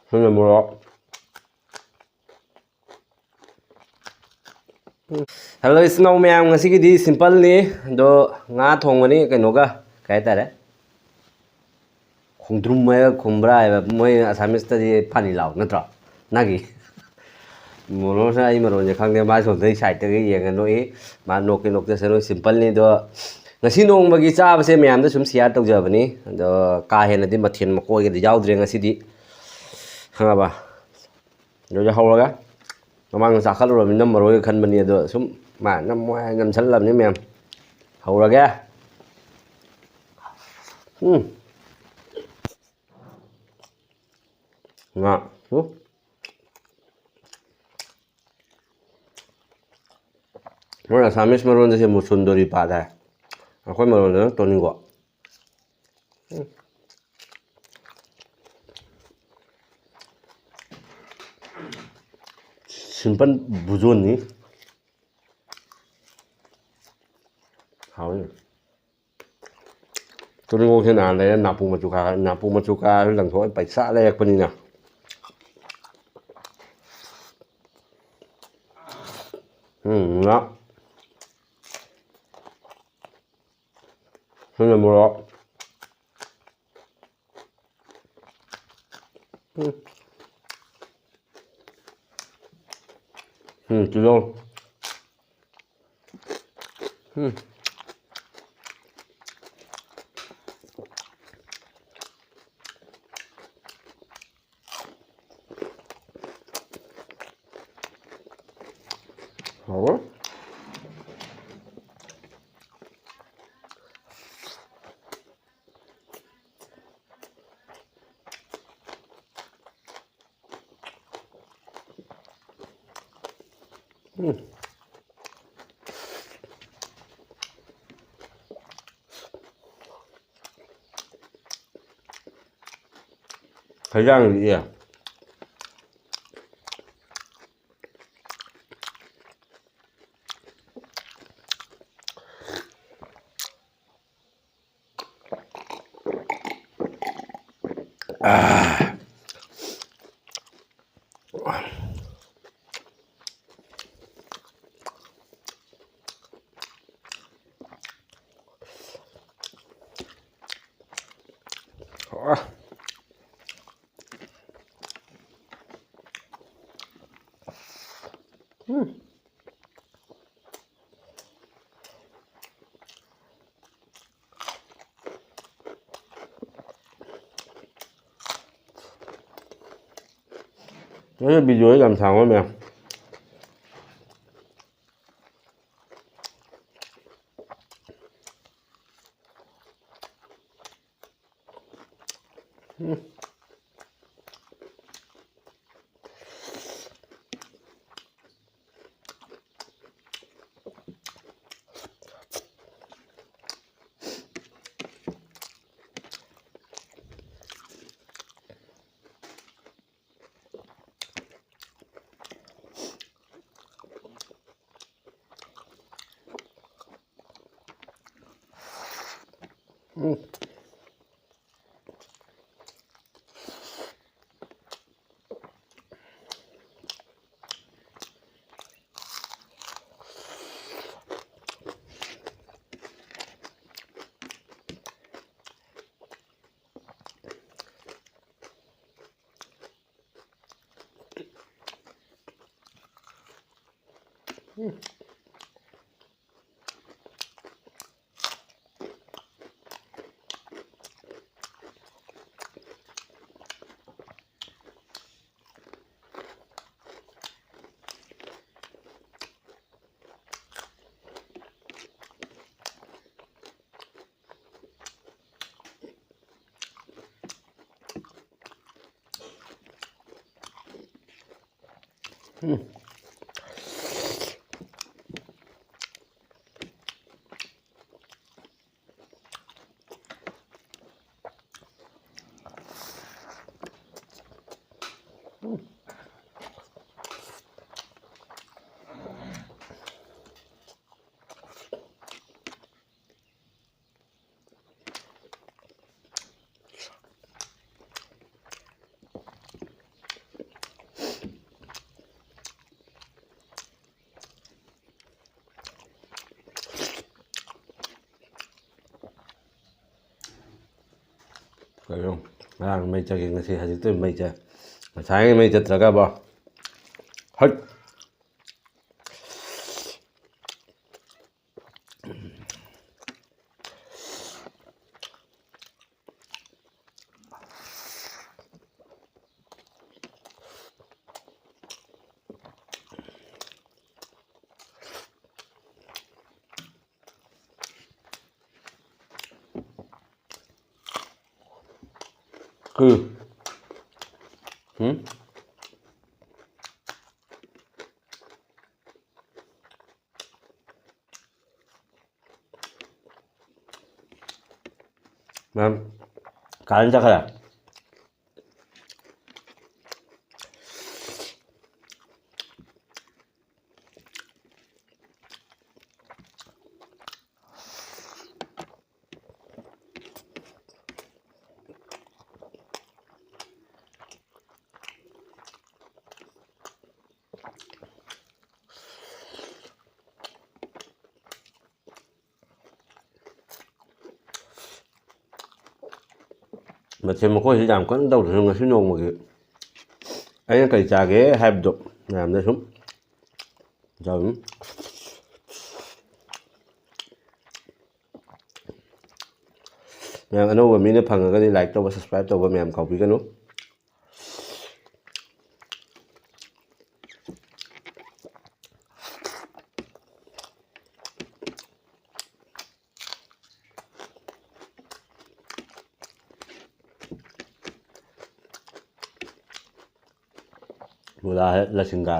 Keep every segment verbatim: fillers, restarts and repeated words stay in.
ꯁꯤꯅ ꯃꯣꯔꯣꯛ꯫ ꯍꯜꯂꯣ ꯏꯆꯤꯟ ꯏꯅꯥꯎ ꯃꯌꯥꯝ, ꯉꯁꯤꯒꯤꯗꯤ ꯁꯤꯝꯄꯜꯅꯤ꯫ ꯑꯗꯣ ꯉꯥ ꯊꯣꯡꯕꯅꯤ ꯀꯩꯅꯣꯒ, ꯀꯩ ꯍꯥꯏꯇꯥꯔꯦ, ꯈꯣꯡꯗ꯭ꯔꯨꯝ ꯍꯥꯏꯕ ꯈꯨꯝꯕ꯭ꯔꯥ ꯍꯥꯏꯕ, ꯃꯣꯏ ꯑꯁꯥꯃꯤꯁꯇꯗꯤ ꯐꯥꯅꯤ ꯂꯥꯎ ꯅꯠꯇ꯭ꯔꯣ? ꯅꯥꯒꯤ ꯃꯣꯅꯣꯁꯅ ꯑꯩ ꯃꯔꯣꯟꯁꯦ ꯈꯪꯗꯦ, ꯃꯥ ꯁꯣꯝꯗꯒꯤ ꯁꯥꯏꯠꯇꯒꯤ ꯌꯦꯡꯉ ꯅꯣꯛꯏ꯫ ꯃꯥ ꯅꯣꯛꯀꯦ ꯅꯣꯛꯆꯁꯅꯨ, ꯁꯤꯝꯄꯜꯅꯤ꯫ ꯑꯗꯣ ꯉꯁꯤ ꯅꯣꯡꯃꯒꯤ ꯆꯥꯕꯁꯦ ꯃꯌꯥꯝꯗ ꯁꯨꯝ ꯁꯤꯌꯥꯔ ꯇꯧꯖꯕꯅꯤ꯫ ꯑꯗꯣ ꯀꯥ ꯍꯦꯟꯅꯗꯤ ꯃꯊꯦꯜ ꯃꯀꯣꯏꯒꯗꯤ ꯌꯥꯎꯗ꯭ꯔꯦ ꯉꯁꯤꯗꯤ, ꯈꯪꯉꯕ? ꯑꯗꯨꯗꯤ ꯍꯧꯔꯒꯦ꯫ ꯃꯃꯥꯡꯗ ꯆꯥꯈꯠꯂꯨꯔꯕꯅꯤ, ꯅꯝꯃꯔꯣꯏꯒ ꯈꯟꯕꯅꯤ, ꯑꯗꯣ ꯁꯨꯝ ꯃꯥ ꯅꯝꯃꯣ ꯍꯥꯏ ꯅꯝꯁꯜꯂꯕꯅꯤ ꯃꯌꯥꯝ꯫ ꯍꯧꯔꯒꯦ꯫ ꯎꯝ꯫ ꯉꯥ꯫ ꯎꯝ꯫ ꯃꯣꯏ ꯑꯁꯥꯃꯤꯁ ꯃꯔꯣꯟꯗ ꯁꯤ ꯃꯨꯁꯨꯟꯗꯣꯔꯤ ꯄꯥꯗ ꯍꯥꯏ꯫ ꯑꯩꯈꯣꯏ ꯃꯔꯣꯟꯗꯅ ꯇꯣꯅꯤꯡꯒꯣ꯫ ꯎꯝ꯫ ꯁꯤꯝꯄꯜ ꯕꯨꯖꯣꯟꯅꯤ꯫ ꯍꯥꯎꯋꯤ꯫ ꯇꯣꯅꯤꯡꯒꯣꯛꯁꯦ ꯅꯍꯥꯟ ꯂꯩꯔ ꯅꯥꯄꯨ ꯃꯆꯨ ꯈꯥ-, ꯅꯥꯄꯨ ꯃꯆꯨ ꯈꯥꯔꯁꯨ ꯂꯪꯊꯣꯛꯑ ꯄꯩꯁꯥ ꯂꯩꯔꯛꯄꯅꯤꯅ꯫ ꯎꯝ, ꯉꯥ꯫ ꯁꯤꯅ ꯃꯣꯔꯣꯛ꯫ ꯎꯝ꯫ ꯎꯝ, ꯇꯤꯜꯍꯧ꯫ ꯎꯝ꯫ ꯍꯥꯎꯋꯦ꯫ ꯎꯝ꯫ ꯍꯩꯖꯥꯡꯗꯤ ꯏꯌꯥ꯫ ꯑꯥ꯫ ꯎꯝ꯫ ꯅꯣꯏꯅ ꯚꯤꯗꯤꯑꯣ ꯌꯥꯝ ꯁꯥꯡꯕ ꯃꯌꯥꯝ꯫ ꯎꯝ꯫ ꯎꯝ꯫ ꯎꯝ꯫ ꯀꯩꯅꯣ, ꯉꯔꯥꯡ ꯃꯩ ꯆꯠꯈꯤ, ꯉꯁꯤ ꯍꯧꯖꯤꯛꯇ ꯃꯩ ꯆꯠ-, ꯉꯁꯥꯏ ꯃꯩ ꯆꯠꯇ꯭ꯔꯒꯕ? ꯍꯠ! ꯎꯝ꯫ ꯎꯝ? ꯃꯌꯥꯝ ꯀꯥꯔꯦꯟ ꯆꯠꯈ꯭ꯔꯦ꯫ ꯃꯊꯦꯜ ꯃꯀꯣꯏꯁꯤ ꯌꯥꯝ ꯀꯟꯅ ꯇꯧꯗ꯭ꯔꯁꯨ, ꯉꯁꯤ ꯅꯣꯡꯃꯒꯤ ꯑꯩꯅ ꯀꯔꯤ ꯆꯥꯒꯦ ꯍꯥꯏꯕꯗꯣ ꯃꯌꯥꯝꯗ ꯁꯨꯝ ꯆꯥꯕꯅꯤ꯫ ꯃꯌꯥꯝ ꯑꯅꯧꯕ ꯃꯤꯅ ꯐꯪꯉꯒꯗꯤ like ꯇꯧꯕ, subscribe ꯇꯧꯕ ꯃꯌꯥꯝ ꯀꯥꯎꯕꯤꯒꯅꯨ꯫ बुरा है लसिंगा।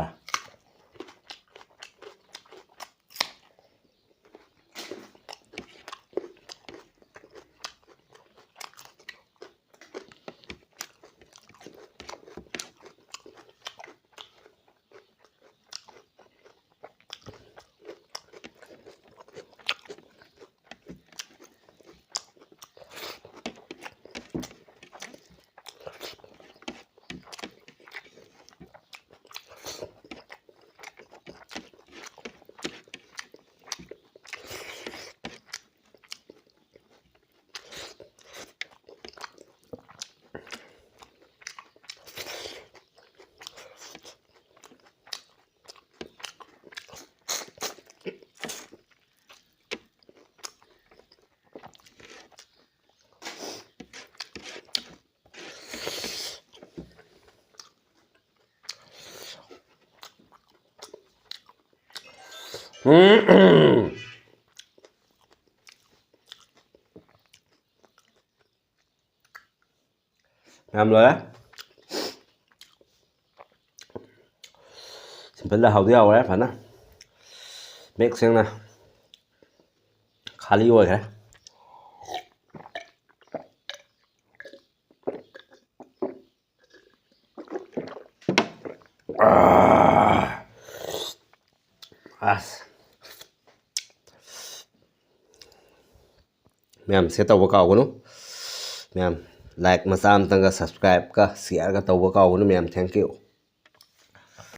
ꯎꯝ꯫ ꯃꯌꯥꯝ ꯂꯣꯏꯔꯦ꯫ ꯁꯤꯝꯄꯜꯗ ꯍꯥꯎꯗꯤ ꯍꯥꯎꯔꯦ ꯐꯖꯅ꯫ ꯃꯌꯦꯛ ꯁꯦꯡꯅ ꯈꯥꯂꯤ ꯑꯣꯏꯈ꯭ꯔꯦ꯫ ꯑꯥ꯫ ꯑꯁ꯫ ꯃꯌꯥꯝ share ꯇꯧꯕ ꯀꯥꯎꯒꯅꯨ꯫ ꯃꯌꯥꯝ like ꯃꯆꯥ ꯑꯃꯇꯪꯒ subscribeꯀ shareꯒ ꯇꯧꯕ ꯀꯥꯎꯒꯅꯨ ꯃꯌꯥꯝ꯫ Thank you꯫